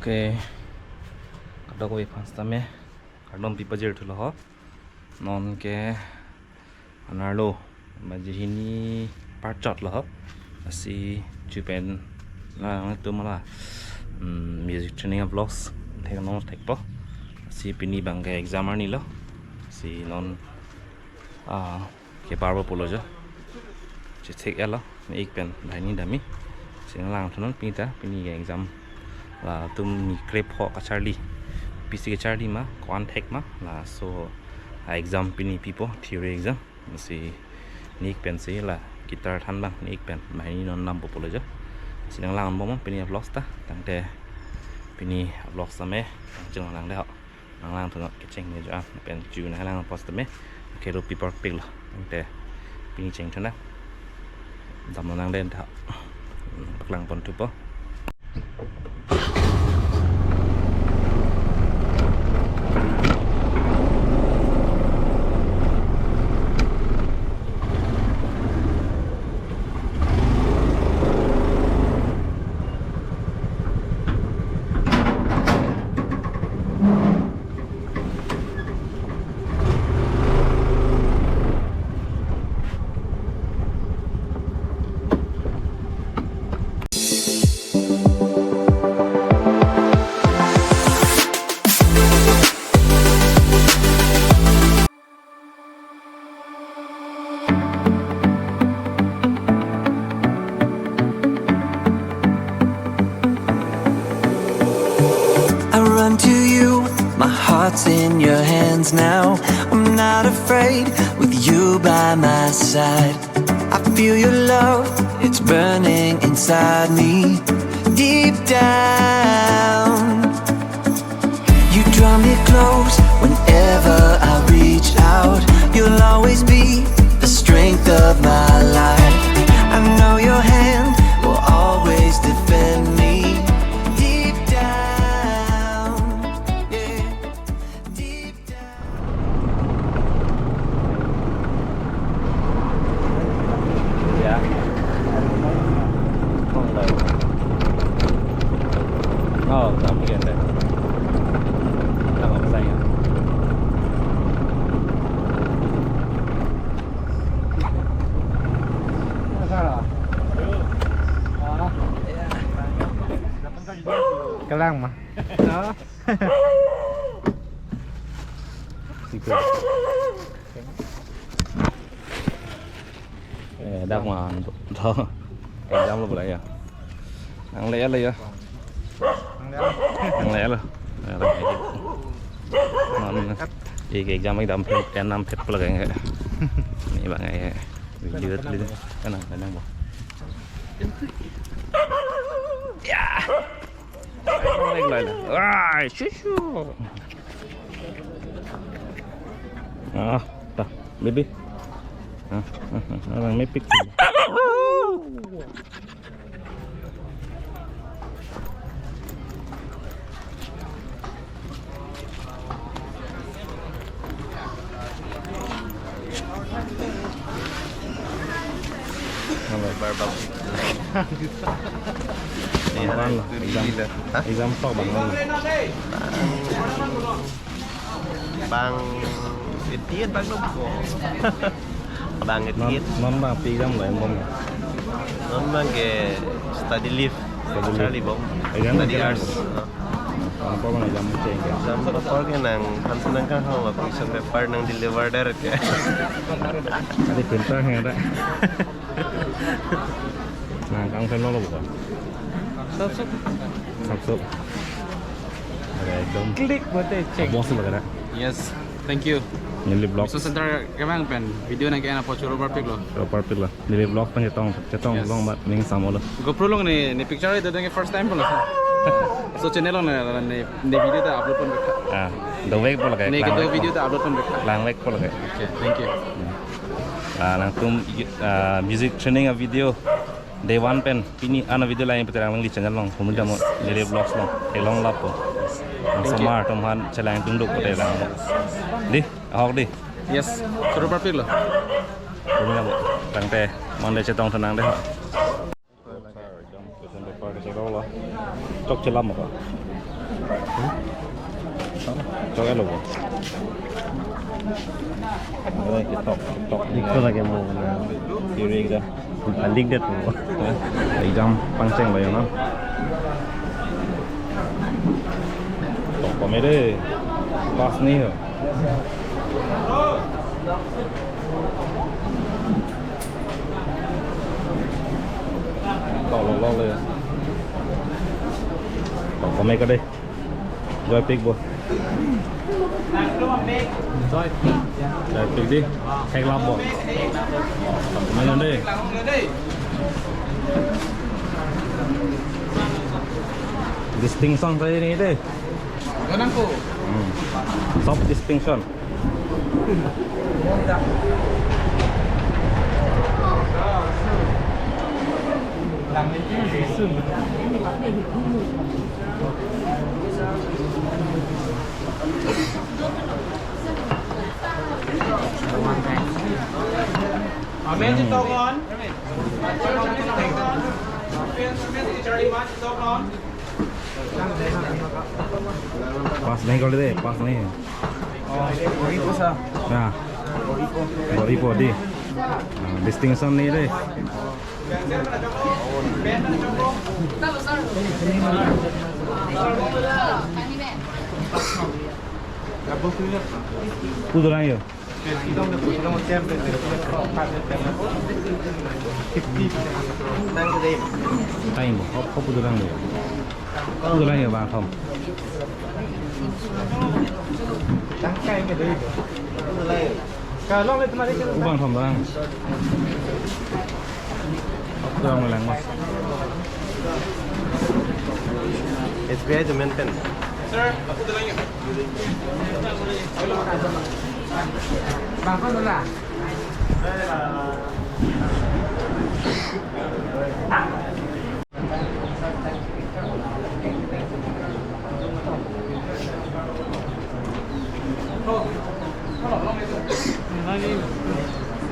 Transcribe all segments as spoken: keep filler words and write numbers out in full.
Oke. Kadokave aphan sitame kardom pi pajir thulo ho. Non ke anerlo baji hini parchot lo ho. Lasi chu pen nangtum la, mm, music training vlogs thek non thekpo. Lasi pini abang ke exam arni lo. Lasi non, ah, keparbo pulo jo. Chethek-et lo, ne ik pen banghini damji. Lasi nanglang thunon pini ta, pini ke exam. Latum ni krepho kacharli. Pisi kacharli ma, ko-an thek ma. Laso a-exam pini pipo, theory exam. Lasi ne ik pensi la guitar than abang, ne ik pen banghini non dampo pulo jo. Lasi nanglang bomnon pini vlogs ta, tangte pini vlogs tame, tang ching nang de ho. Nanglang thunon kecheng ne jo an, pen chu nanglang post me, ke rupi parpik lo. Tangte pini cheng thunon. Damnon nang den tha. Paklang pon thupo. I run to you, my heart's in your hands now. I'm not afraid with you by my side. I feel your love, it's burning inside me. Deep down, you draw me close whenever I reach out. You'll always be the strength of my life. I know your hand will always defend me. Deep down, yeah, deep down. Ya. Không đợi. Oh, tạm biệt đây. Đang ở đây à? Kalang ma. Sige. Eh, dak ma, tho. Exam lo bolai ya. Nangle-et lo ya. Nangle-et lo. Non, ik exam ik dam phet, en dam phet pula kayak. Ni bang ya. Video, video. Kan, kan, bang. Ya. Wah, shushu. Ah, ta, baby. Ah, ah, ah, ah, mepik. Barbecue. Bang, bang, exam, hah? Exam tok bang, bang. Bang etiet bang lo ko. Bang non, etiet. Non bang pi exam lo, bang. Non bang ke study leave. Study leave. Charli bom. Exam study hours. Bang ko bang exam ceng ke. Exam ko ke nangphan nangkang hang lo, question paper nang deliver der ke. Adi pintar hang ada. Nangkang pen lo bukan? Sap, sap. Sap, sap. Ada ekdom. Klik bote ceng. Bos lo kada. Yes. Thank you. Neli vlog. So center kemang pen video nang ke-en apot choro parpik lo. Choro parpik lo. Neli vlog pen chetong, chetong. Yes. Long bat ning samo lo. GoPro along ne, ne picture itu dengan first time pun lo. So channel along ne, ne, ne video ta upload pon bek. Ah, dovek pula kayak. Ne kelang kedo vek video pula. Ta upload pon bek. Langvek pula kayak. Okay, thank you. Ah, nangtum, ah, music training a-video day one pen pini an a-video lang pen terang lang di channel along, humul jamo, yes, neli vlogs along, theklong lapo. Thank you. Osomar atum aphan chelang tungduk ko theklong. Di, ahok di. Yes, choro parpik lo. Humul jamo, tangte, Monday chetong thanang de. Chok chelam apa? Chok-et lo bo. Tok, tok. Dik to lage mo na. Kiri ekdam. Balik det mo. Ekdam pangcheng lo yo na. Tok pame de. Pass ni ho. Tok lo lo le. Tok pame ka de. Joypik bo. Joypik. Joypik di. Theklap bo. Main de. Distinction tadi ni de. Ganang ko. Hmm. Sob distinction. Amen, hmm. Tongon. Pass nahi kore de, pass nahi. Oh, body po sa. Ya. Body po. Body po di. Ah, distinction nahi de. Pu dolang yo. Time bo, hop, hop, pu dolang yo. Pu dolang yo, bang, hop. Pu bang, hop, bang. Kurang lang mas. S B I to maintain. Sir, aku telah ingat. Bang, kau telah.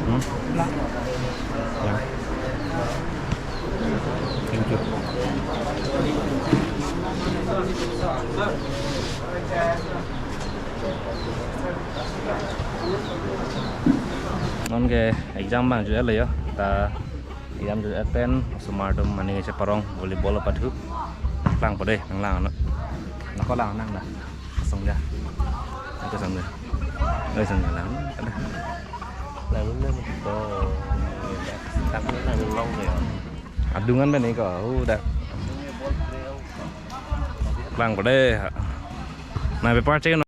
Hmm? Ya. Thank you. Non ke exam bang ju-et lo yo. Ta exam ju-et pen osomar atum mane kacheparong volleyball apathu. Lang po de, nang lang ano. Nako lang nang da. Song ja. Ito song ja. Oi song ja lang. Ada. Lang lang to. Tak lang long ya. Adungan pen iko, udah. Lang po de. Na bepar check no.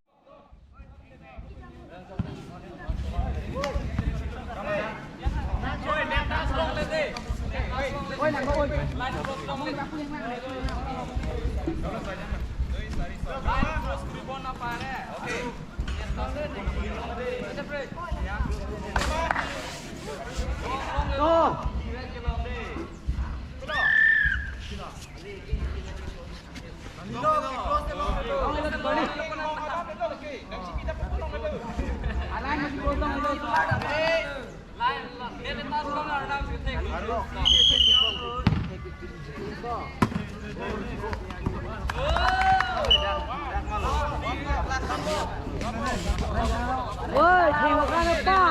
Woi, thengkan ta.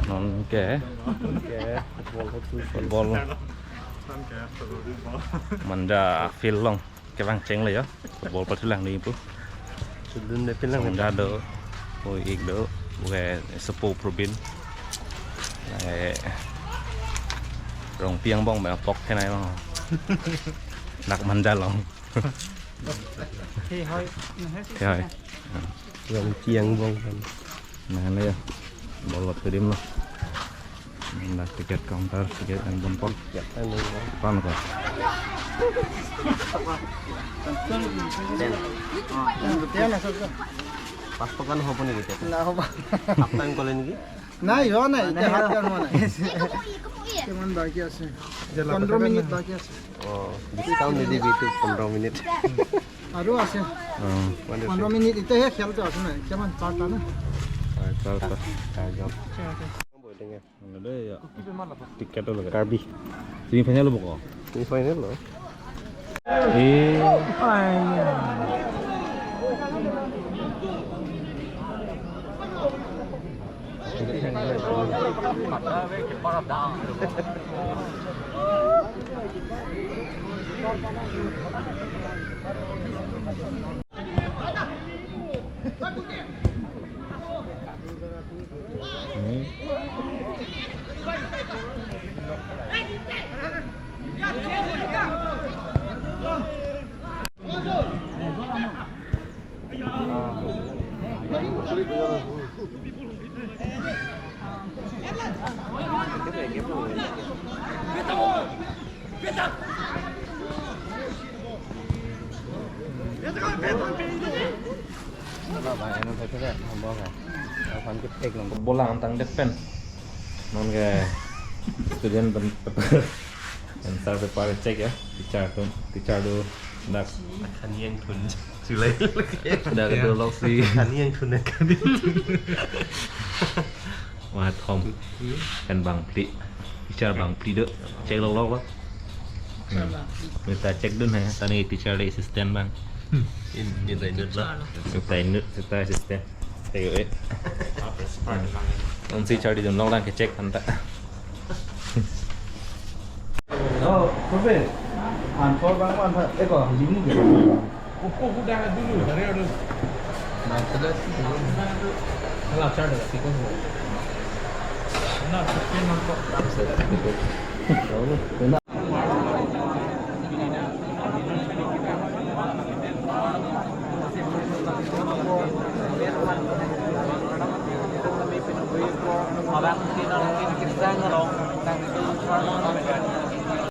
Non ke. Ke, football ko tu. Football. Manja field along kevang cheng lo yo. Football pathu lang ni pu. Sudun de field lang. Manja do. Oi ik do. Oke, sepo Probin. Eh, Rongpi angbong ba pok thenai bang. Nak manja long. He hoi. He hoi. Rongpi angbong kan. Nah, ini ya. Ball pathu dim lo. Nah, ticket counter, ticket yang bom pok. Ya, kan. Pan ko. পাঁচ টকা নহ'ব নেকি এতিয়া? নহ'ব। Half time ক'লে নেকি? নাই, হোৱা নাই, এতিয়া হাফ টাইম হোৱা নাই। কিমান বাকী আছে? এতিয়া লাখ পোন্ধৰ টকা মিনিট নাই। বাকী আছে। অ, ডিছকাউণ্ট নিদিবি এইটো পোন্ধৰ মিনিট। আৰু আছে। অ। পোন্ধৰ মিনিট, এতিয়া সেই খেলটো আছে নাই? কিমান? চাৰিটা না? হয়, চাৰিটা। চাৰিজন। Ticketo lage. Karbi. Semi final lobo ko? Semi final lo. Eh. Bolang tangdet pen. Non ke student pen answer paper check ya. Teacher tu, teacher tu dak. Akhani angthun. Sulai. Dak tu lok si. Akhani angthun, akhani. Wah, thom. Pen bangphli. Teacher bangphli do. Check lok lok lo. Hmm. Mita check dun hai. Tani teacher le assistant bang. In, in, in, in, lo. Mita inut, mita assistant. Ayo, eh. Onsi charli dun lok lang ke check anta. Oh, Ruben. An for bang man tha. Eko, limu ke. Uko kuda dulu, hari ada. Nah, sudah sih. Salah, cara dah, tikus. Nah, tapi nampak. Bisa, tikus. Tahu, kena.